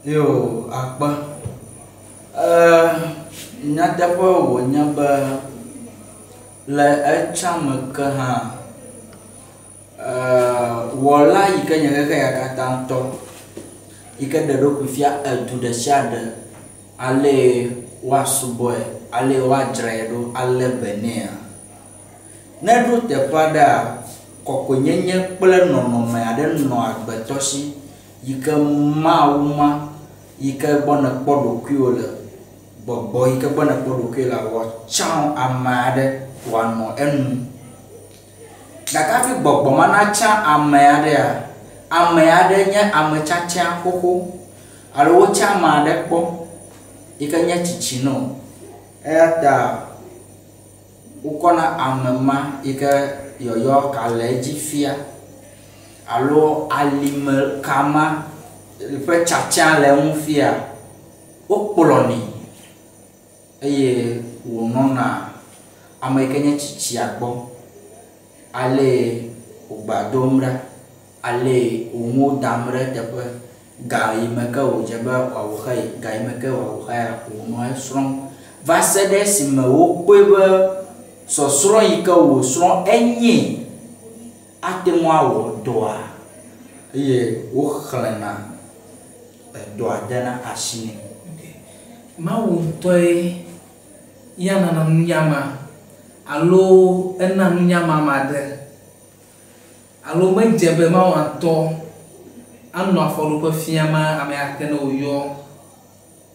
Yoo, akpe. Eee, nyateƒe wònye be le etsã me ke hã, eee, wɔla yi ke nye xexe ya katã tɔ, yi ke ɖe eɖokui fia edu ɖe sia ɖe alee woasubɔe, alee woadzrae ɖo alé be nɛa. Ne eɖo teƒe aɖea, kɔkɔenyenye kple nɔnɔme aɖe nɔa agbetɔ si yi ke Mawu ma yi ke gbɔ nèkpɔ ɖokuiwò le, gbɔgbɔ yi ke gbɔ nèkpɔ ɖokuiwò lea, wòatsã ame aɖe wòanɔ enu. Gake hafi gbɔgbɔ ma natsã ame aɖea, ame aɖe nye ame tiatia xoxo alo wotsa ame aɖe kpɔ yi ke nye tsitsi nɛ o. Eya ta wokɔna ame ma yi ke yɔyɔ ka le edzi fia alo alime ka ma ƒe tsatsa le eŋu fia, wokplɔnɛ eye wònɔna ame yi ke nye tsitsia gbɔ. Alee wògba dom ɖa, alee wò nuwo dam ɖe eteƒe, ga yi me ke wòdze be wòawɔ xeyi, ga yi me ke wòawɔ xeya, wònɔ esrɔ̃m va se ɖe esime wokpɔe be sɔsrɔ̃ yi ke wòsrɔ̃ enyee ate ŋu awɔ dɔa eye woxlẽna edɔa dena asi nɛ. Mawu ŋutɔe ya nana nunya ma alo ena nunya ma ame aɖe alo medze be Mawu ŋutɔ anɔ afɔɖoƒe fiam ame ake ne wòyɔ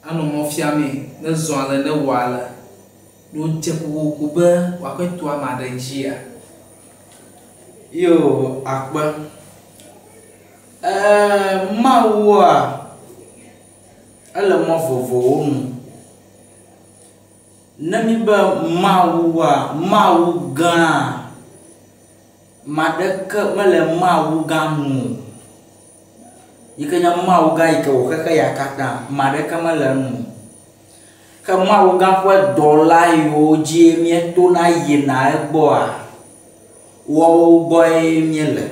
anɔ mɔ fiamee ne zɔ ale ne wɔ ale. Ɖe wòdze kokoko be wòakɔe to ame aɖe dzia? Yoo, akpe. Eee Mawua, ele mɔ vovovowo nu. Ne míbe Mawua, Mawu gã, ame aɖeke mele Mawu gã nu o. Yi ke nye Mawu gã yi ke wɔ xexe ya katã, ame aɖeke mele enu o. Ke Mawu gã ƒe dɔla yiwo dzie míetona yina egbɔa, woawo gbɔe míele.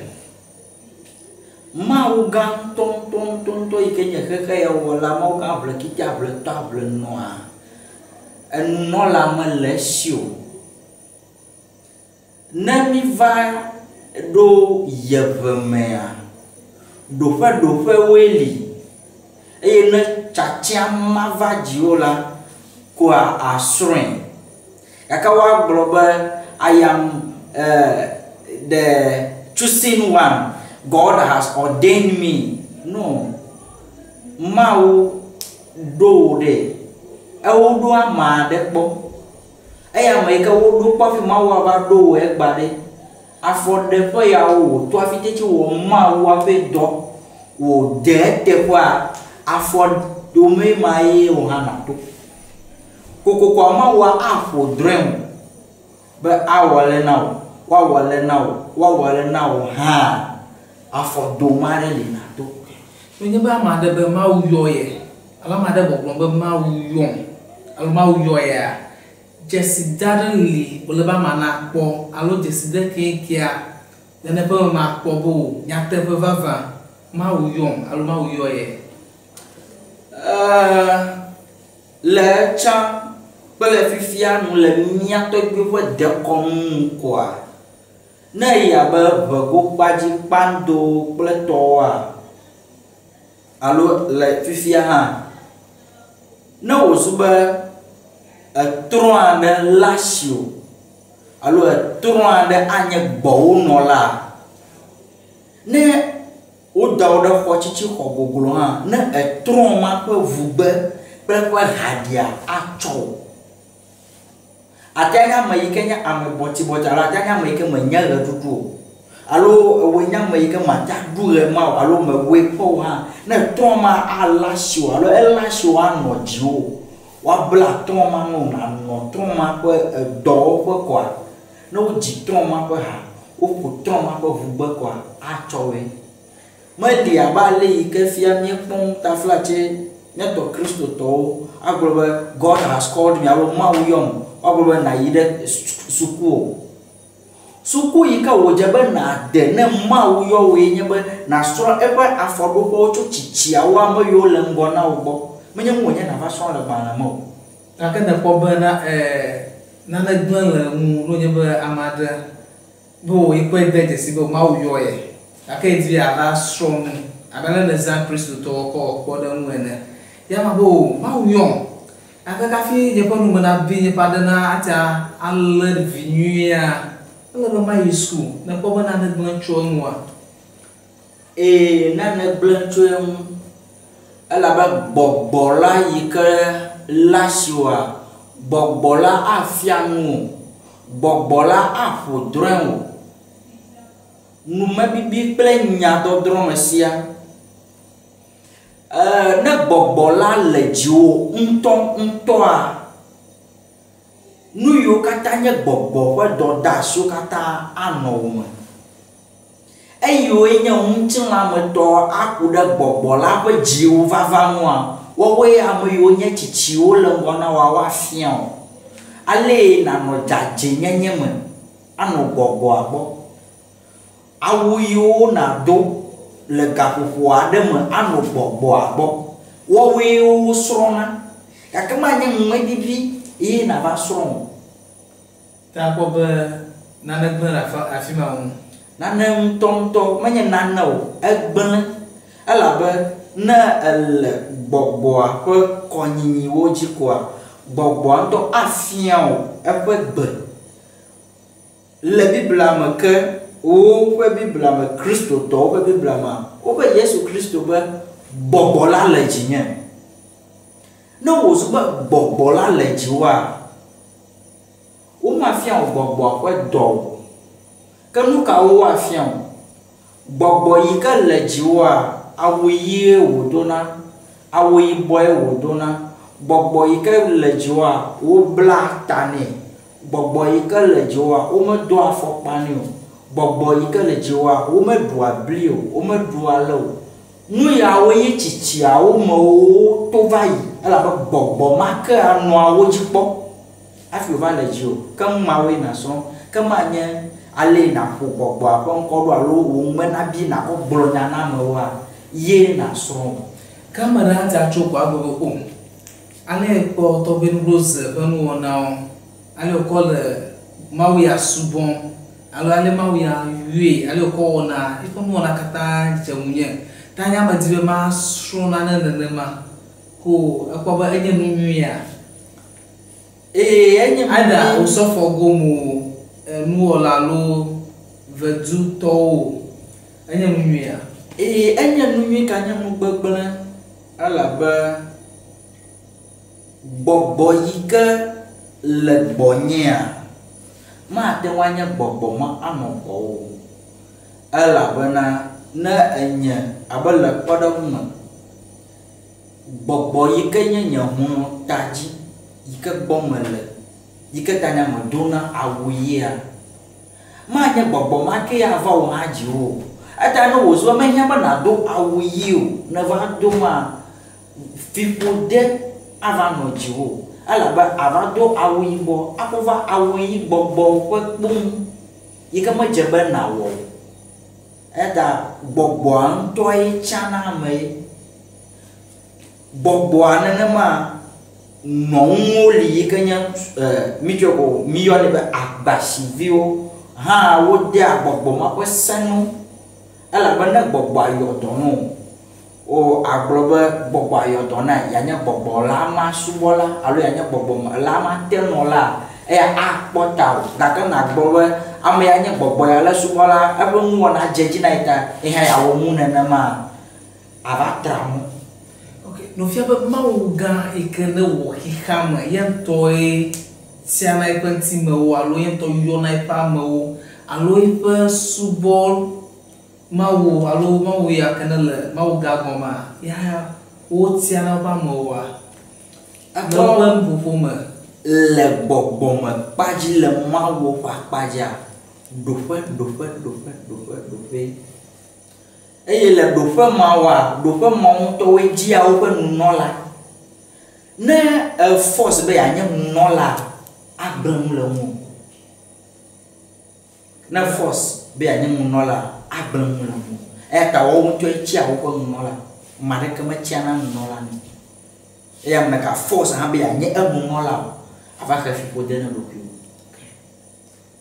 Mawu gã ŋutɔŋutɔŋutɔŋutɔ yi ke nye xexe ya wɔla, Mawu gã ʋlekiti aʋletɔ aʋlenɔa, enunɔla mele esi o. Ne míva ɖo yeʋe mea, ɖoƒeɖoƒewoe li eye ne tsatsia ma va dziwò la, koa àsrɔ̃e. Gake woagblɔ be I am eh, the chosen one, God has ordained me. No. Mawu ɖo wò ɖe. Ewo ɖo ame aɖe kpɔ. Eya ame yi ke woɖo kpɔ hafi Mawu ava ɖo wò egbea ɖe, afɔɖeƒe yawo wòto hafi teti wɔ Mawua ƒe dɔ wòde eteƒea, afɔ domee ma ye wò hã nàto. Kokokoa Mawua aƒo drɔ̃e wò be awɔ ale na wò, woawɔ ale na wò, woawɔ ale na wò hã, afɔ dome aɖe li nàto. Nenye be ame aɖe be Mawu yɔ ye alo ame aɖe gbɔgblɔm be Mawu yɔm alo Mawu yɔ yea, dzeside aɖe li wòle be amea nakpɔ alo dzeside keŋkea nene ƒe me makpɔ be o nyateƒe vavã Mawu yɔm alo Mawu yɔ ye. Eee, le etsã kple fifia nu le mía tɔgbuiwo ƒe dekɔnu nu koa, ne eyi abe ʋegokpadzi, kpando kple tɔwoa, alo le fifia hã, ne wòzu be etrɔ aɖe le asiwò alo etrɔ aɖe anye gbɔwònɔla, ne woda wò ɖe xɔ tsitsi xɔ goglo hã, ne etrɔ ma ƒe ŋugbe kple eƒe ha ɖia, atsɔ wò. Ate anye ame yi ke nye ame bɔtibɔti alo ate anye ame yi ke menye ɣeɖuɖu o alo ewòe nye ame yi ke mate aɖu ɣe ma o alo mewɔe kpɔ o hã, ne trɔ̃ ma alé asiwò alo elé asiwò anɔ dziwò, woabla trɔ̃ ma na wò nànɔ trɔ̃ ma ƒe edɔwɔƒe kɔa, ne wodzi trɔ̃ ma ƒe ha, woƒo trɔ̃ ma ƒe ŋugbe kɔa, atsɔ wòe. Meɖi abe ale yi ke fia míekpɔ ŋutaflatse míatɔ Kristotɔwo agblɔ be God has called me alo Mawu yɔm, woagblɔ be nàyi ɖe suku o. Suku yi ke wòdze be nàde ne Mawu yɔ wòe nye be nàsrɔ̃ eƒe afɔɖoƒewo tso tsitsiawo ame yiwo le ŋgɔ na wò gbɔ. Menye nu wònye nàva srɔ̃ le gbalẽ me o. Gake nèkpɔ be na e nane gblẽ le ŋuwò ne wònye be ame aɖe be wò yekpɔe de dzesi be Mawu yɔ ye gake yedi be yeava srɔ̃ nu abe ale nèzã Kristotɔwo kɔ wɔ kpɔɖeŋu ene. Ya ma be o Mawu yɔm gake hafi nye ƒe nume nabi nye ƒe aɖe nate alé vi nyuiea, ele be mayi suku. Nèkpɔ be nane gblẽ tso eŋua? Ee, nane gblẽ tso eŋu elabe gbɔgbɔ la yi ke le asiwòa, gbɔgbɔ la afia nu wò, gbɔgbɔ la aƒo drɔ̃e wò. Numebibi kple nyadɔdrɔ̃ me sia. Ee, ne gbɔgbɔ la le dziwò ŋutɔŋutɔa, nu yiwo katã nye gbɔgbɔ ƒe dɔdeasiwo katã anɔ wò me. Eyiwoe nye ŋutilãmetɔ aku ɖe gbɔgbɔ la ƒe dziwò vava ŋua, woawoe ame yiwo nye tsitsiwo le ŋgɔ na wòa woafia wò. Alee nànɔ dzadzɛnyenye me anɔ gbɔgbɔa gbɔ. Awu yiwo nàdo le gaƒoƒo aɖe me anɔ gbɔgbɔa gbɔ. Woawoe wosrɔ̃na. Gake manye numebibi ye nàva srɔ̃ o. Ta akpɔ be nane gblẽ le afi ma ŋu. Nane ŋutɔŋutɔ, menye nane o, egblẽ. Elabe ne èle gbɔgbɔa ƒe kɔnyinyiwo dzi koa, gbɔgbɔa ŋutɔ afia wò eƒe gbe. Le Biblia me ke, woƒe Biblia me, Kristotɔwo ƒe Biblia mea, wobe Yesu Kristo be, Gbɔgbɔ la le dzinye. Ne wòzu be gbɔgbɔ la le dziwòa, womafia wò gbɔgbɔa ƒe dɔ o. Ke nu kawo woafia wò? Gbɔgbɔ yi ke le dziwòa, awu ɣie wòdona, awu yibɔe wòdona. Gbɔgbɔ yi ke le dziwòa, woblaa ta nɛ. Gbɔgbɔ yi ke le dziwòa, womedoa afɔkpa nɛ o. Gbɔgbɔ yi ke le dziwòa, womeɖua bli o, womeɖua ale o. Nu yawoe nye tsitsiawo me woto va yi elabe gbɔgbɔ ma kea nɔa wo dzi kpɔ hafi wòva le dziwò. Ke nu mawoe nàsrɔ̃. Ke manye alee nàƒo gbɔgbɔa ƒe ŋkɔ ɖo alo wò ŋugbe nabi nàkɔ gblɔ nya na amewoa ye nàsrɔ̃ o. Ke ame ɖe ate atso ko agblɔ be, O, ale kpɔ tɔgbi Nubloze ƒe nuwɔnawo, ale wòkɔ le Mawu ya subɔm, alo ale Mawu ya yɔe, ale wòkɔ wɔna eƒe nuwɔna katã dze ŋunye. Ta nye medi be masrɔ̃ nane nenema ko ekpɔ be enye nu nyuia? Ee, enye nu Either nyui. Osɔfo gome o, enuwɔla alo ʋedutɔwo o, enye nu nyuia? Ee, enye nu nyui ganye nu gbegblẽ elabe gbɔgbɔ yi ke le gbɔnyea, mate ŋu anye gbɔgbɔ ma anɔ gbɔwò o. Elabena ne enye abe le kpɔɖeŋu me, gbɔgbɔ yi ke nye nye hũnɔ ta dzi yi ke gbɔ mele, yi ke ta nya medona awu ɣia, manye gbɔgbɔ ma kee ava wò hã dziwò o. Eta ne wòzu be mehiã be nàdo awu ɣi o, nèva do ma, fiƒode ava nɔ dziwò elabe àva do awu yibɔ aƒo va awu ɣi gbɔgbɔ ƒe kpo ŋu yi ke medze be nàwɔ o. Eya ta gbɔgbɔa ŋutɔe tsana ame ye. Gbɔgbɔa nenema nyɔnuwo li yi ke nye e mitsɔe ko míyɔnɛ be agbasiviwo hã wodea gbɔgbɔ ma ƒe senu elabe ne gbɔgbɔa yɔ dɔ na wò o agblɔ be gbɔgbɔa yɔ dɔ na yeanye gbɔgbɔ la ma subɔla alo yeanye gbɔgbɔ la ma tenɔla eya akpɔ ta o. Gake nàgblɔ be ame ya nye gbɔgbɔ ya le subɔla eƒe nuwɔna dze edzi na ye ta ye hã yeawɔ nu nenema ava tra mɔ. Ok, nɔvia be Mawu gã yi ke ne wɔ xexeame, ye ŋutɔe tiana eƒe ŋutimewo alo ye ŋutɔ yɔna eƒe amewo alo eƒe subɔ Mawu alo Mawu ya ke ne le Mawu gã gɔmea, ya wotiana woƒe amewoa? Le woƒe nuƒoƒo me. Le gbɔgbɔme kpadzi le Mawu ƒe akpadzia, ɖoƒe, ɖoƒe, ɖoƒe, ɖoƒe, ɖoƒee. Eye le ɖoƒe mawoa, ɖoƒe mawo ŋutɔwoe dzia woƒe nunɔla. Ne e force be yeanye nunɔla, agblẽ nu le ŋuwò. Ne force be yeanye nunɔla, agblẽ nu le ŋuwò. Eya ta woawo ŋutɔe tsia woƒe nunɔla. Ame aɖeke metsiana nunɔla nɛ o. Eye ame ɖeka force hã be yeanye enunɔla o, ava xe fiƒode ne ɖokuiwò.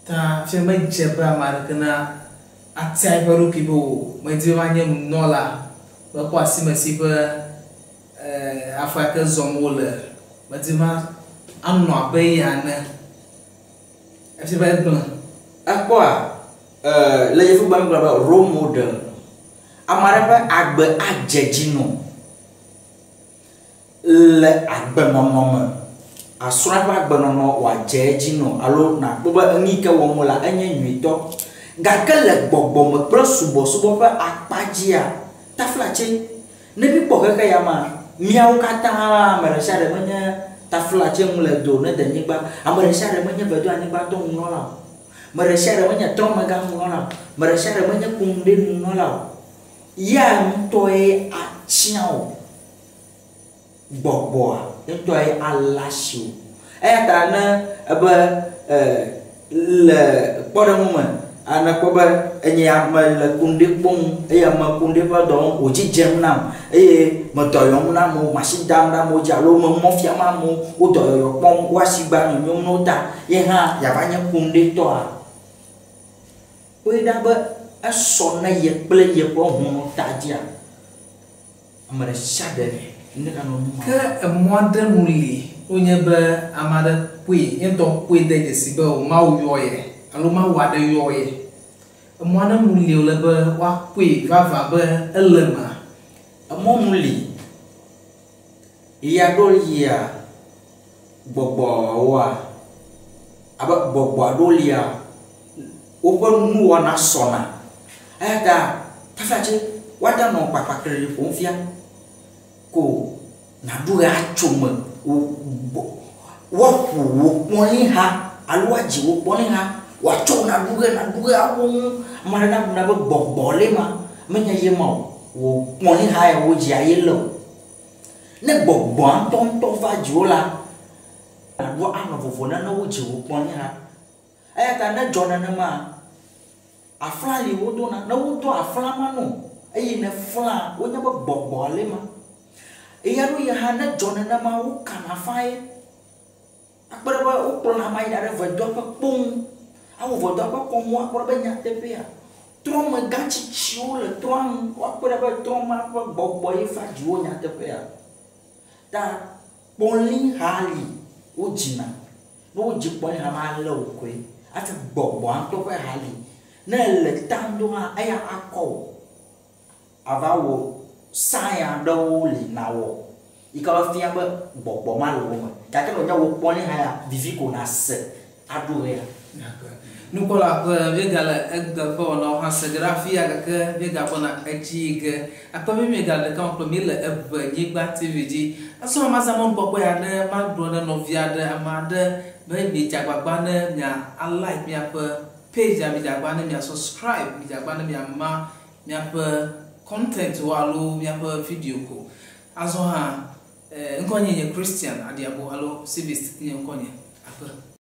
Ta fia medze be ame aɖeke na atia eƒe ɖokui be o medi be manye nunɔla mekpɔ asime si ƒe afɔ ya ke zɔm wole medi be anɔ abe eya ene. Efia be egblẽ. Ekpɔa le yevugbe me gblɔ be role model. Ame aɖe ƒe agbe adze dzi nɔ le agbenɔnɔ me. Asrɔ̃ eƒe agbenɔnɔ wòadze edzi nɔ alo nàkpɔ be enu yi ke wɔm wòlea enye nyuitɔ. Gake le gbɔgbɔme kple subɔsubɔ ƒe akpa dzia, taflatse ne míkpɔ xexe ya mea, míawo katã ame ɖe sia ɖe menye taflatse ŋu le do ne denyigba. Ame ɖe sia ɖe menye vedo anyigbatɔ ŋunɔla o. Ame ɖe sia ɖe menye trɔmegã ŋunɔla o. Ame ɖe sia ɖe menye kunuɖe ŋunɔla o. Ya ŋutɔe atsiã wò. Gbɔgbɔa ŋutɔe alé asi wò. Eya ta ne ebe e le kpɔɖeŋu me, nekpɔ be enye ya mele kunuɖe kpɔm eye ame kunuɖe ƒe dɔ wɔm wòdzi dzem nam eye me dɔ yɔm na amewo, me asi dam ɖe amewo dzi alo me mɔ fiam amewo, wo dɔyɔyɔ kpɔm, wo asi gba nyonyom na wo ta, ye hã yeava nye kunuɖetɔa? Kpɔe ɖa be esɔ ne ye kple yeƒe hũnɔ ta dzia? Ame ɖe sia ɖe ne ganɔ nu ma. Ke emɔ aɖe nu li wonye be ame aɖe kpɔe, ye ŋutɔ kpɔe de dzesi be o Mawu yɔ ye alo Mawu aɖe yɔ ye. Emɔ aɖe nu li wòle be woakpɔe vavã be ele emea? Emɔ nu li. Ɣea ɖo lia gbɔgbɔwoa, abe gbɔgbɔ aɖewo lia, woƒe nuwɔna sɔna. Eya ta taflatse woate ŋu anɔ kpakpakli ƒom fia ko nàɖu ɣe atso me. Woaƒo wò kpɔliha alo woadzi wò kpɔliha wòatsɔ wò nàɖu ɣe, nàɖu ɣe awɔ nu. Ame aɖe nagblɔ be gbɔgbɔ le ema, menye ye ma o. Wò kpɔliha ya wodzia ye le o. Ne gbɔgbɔa ŋutɔŋutɔ va dziwò la, nàɖu anɔ vovo ne ne wodzi wò kpɔliha. Eya ta ne edzɔ nenema, afla li wodona. Ne wodo afla ma nɔ eye neflaa, wonya be gbɔgbɔa le ema. Eya ɖo yi hã ne edzɔ nenema, wokana afã ye. Akpe ɖe be wokplɔna amea yina ɖe vedoa ƒe kpoŋ. Awɔ vedoa ƒe kɔnu akpɔ ɖe be nyateƒea, trɔ̃megã tsitsiwo le trɔ̃a ŋu. Woakpɔe ɖa be trɔ̃ ma ƒe gbɔgbɔ ye va dziwò nyateƒea. Ta kpɔliha li wodzina. Ne wodzi kpɔliha ma alé wò koe. Hafi gbɔgbɔa ŋutɔ ƒe ha li. Ne ele tam do hã, eya akɔ wò. Ava wɔ sign aɖewo li nawɔ yi ke fia be gbɔgbɔ ma le wo me. Gake ne wònye wò kpɔliha ya, vivi ko nàse aɖu ɣea. Nukpɔla ƒe míegale egbe ƒe wɔnawo hã se ge ɖe afi ya gake míegagbɔna edzi yi ge. Akpe be míegale ɖeka me kple mí le Eʋenyigba TV dzi. Azɔ hã mazã mɔnukpɔkpɔ ya ne magblɔ ne nɔvi aɖe, ame aɖe be miedze agbagba ne mia alike miaƒe page miedze agbagba ne mia subscribe, miedze agbagba ne miama miaƒe contentwo alo miaƒe video ko. Azɔ hã, ŋkɔnye nye Christian Adiabo alo Civist nye ŋkɔnye. Aƒe.